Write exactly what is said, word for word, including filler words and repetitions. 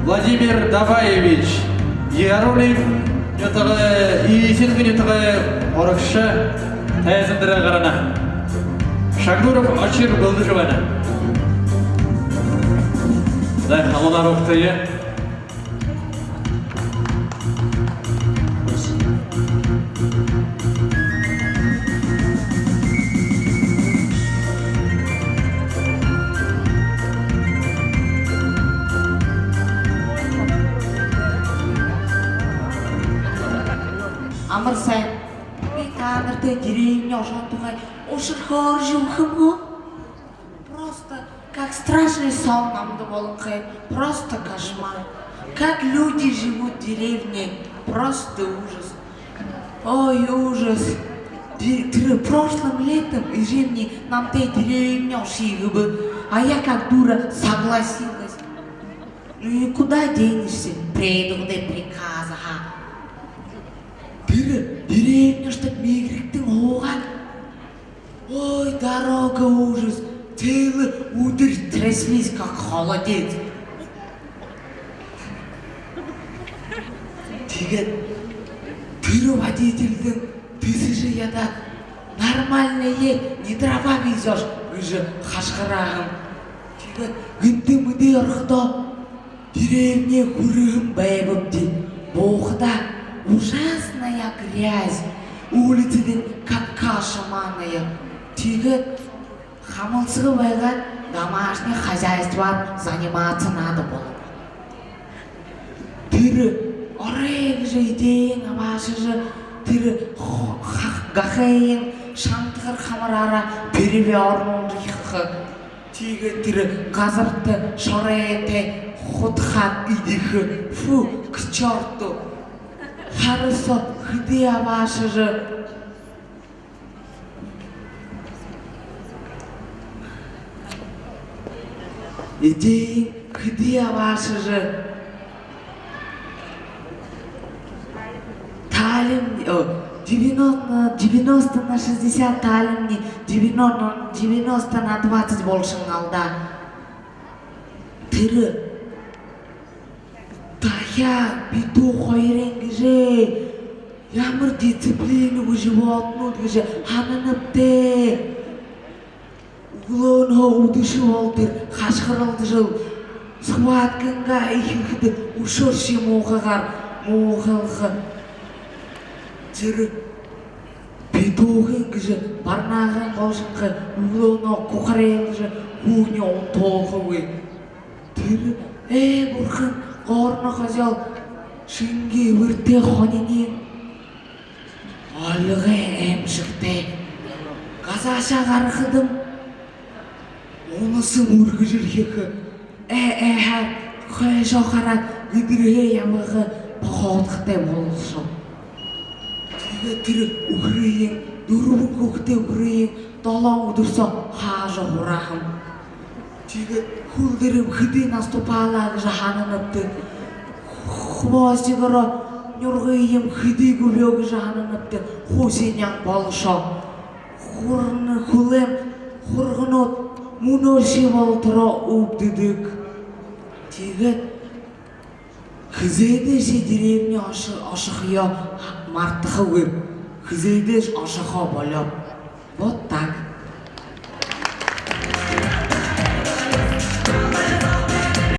Владимир Дабаевич, Яруунын нютагай, Исилгын нютагай һурагша тайзан дээрэ гарана. Шагдуров Очир бэлдэжэ байна. Зай, хамтдаа угтая. Амар сайн. Би таанартай деревня ошоһон тухай ушар хөөрэжэ үгэхэм гү? Просто как страшный сон намда болонхой. Просто кошмар. Как люди живут в деревне. Просто ужас. Ой, ужас. Ди-, тэрэ прошлым летом эжымни намтай деревня ошоё гэбэ. А я как дура согласилась. Ну и куда денешься? Приедут и приказы, ага. Тэрэ деревня ошоод мигрэгтэн һуугаад. Ой, дорога ужас. Целый үдэр тряслись, как холодец. Тиигээд тэрэ водительдэнь тэсэжэ ядаад: «Нормально ли, не дрова везёшь?» — гэжэ хашхараа һэм. Тиигээд гэнтэ мэдээ ороходоо деревне хүрэһэн байбабди. Буухадаа ужасная грязь. Улицадань как каша манная. Тиигээд хамһалсагүй байгаад домашний хозяйстваар заниматься надо болоо. Тэрэ орой гэжэ эдеэн абаашажа, тэрэ х-, ха-, гахайень шантагар хамараараа перевернуть хэхэ. Тиигээд тэрэ газарта шоройтой худхаад эдихэ. Фу, к чёрту. Хара соо хэды абаашажа. Эдеэн хэды абаашажа. Таалимни, о, девяносто на, девяносто на шестьдесят таалимни, девяносто, девяносто на двадцать болошоһон аал даа. Тэрэ дахяад битүү хоёрынь гэжэ ямар дисциплинигүй животнууд гэжэ һананабта. Үглөөнһөө үдэшэ болотор хашхаралдажал, схваткангаа эхилхэдэ үшөөшье муухайгаар муухайлха. Тэрэ битуухын гэжэ барнаагайнь болошонхой, үглөөнөө кухарилжа, хүнэй унтуулхагүй. Тэрэ, ээ, бурхан, горно козёл, шэнги эбэртэй хониниинь олигой аймшагтай. Газаашаа гарахадам, унасам үргэжэрхихэ, ээ, ээ, хойшоо хараад, эдирхээ ябаха походкатай болошоо. Тиигээд тэрэ үхэрыень, дүрбэн хүхэтэй үхэрыень долоон үдэр соо хаажа һураа һэм. Тиигээд хүл дээрээ хэды наступала гэжэ һананабта. Хвостигаараа нюргыем хэды гүбөө гэжэ һананабта. Хуу синяк болошоо. Хургана, хүлэй хурганууд мүнөөшье болотороо үбдэдэг. Тиигээд хэзээдэшье деревня ошо-, ошохоёо мартахагүйб. Хэзээдэшье ошохоо болёоб. Вот так.